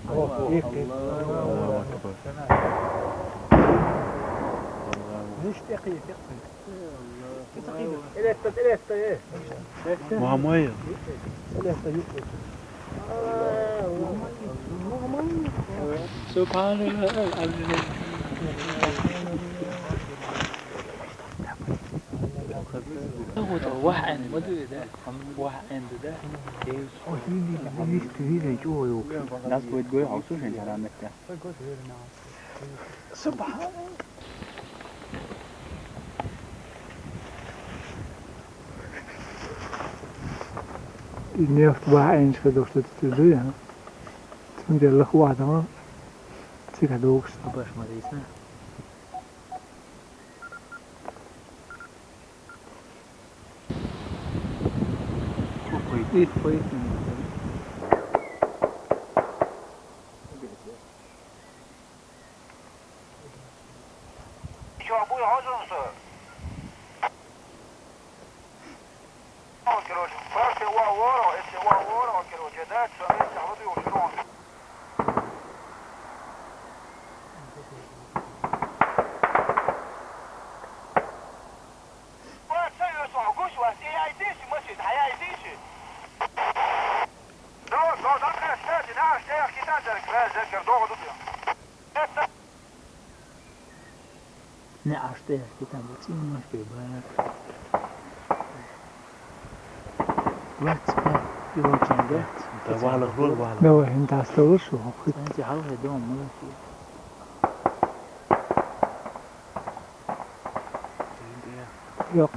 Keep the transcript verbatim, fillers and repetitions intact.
Аллаху акбар. Мугьаммад. Субханаллагь. Вагь эн, ма дуй да? Вагь эн да? Нас будет гой, а услышан, чара метта. Субханаллагь. И нефть вагь эн, что ты, ты, ты, а? Цундела вагь эн, цигара дохуш. Баш ма дийсна. Чё, обои хьожа муса? Короче, просто ва-, ворон, если ва-, ворон, короче, да, что мы там вот его шрон. Не аш тӀехь китан бу цӀиймаш бе бара. Вац, вац, йолчан вац. Да валах лол валах. Давай, хин тасталуш, хин. Анти хьалхе дом мулки. Йок.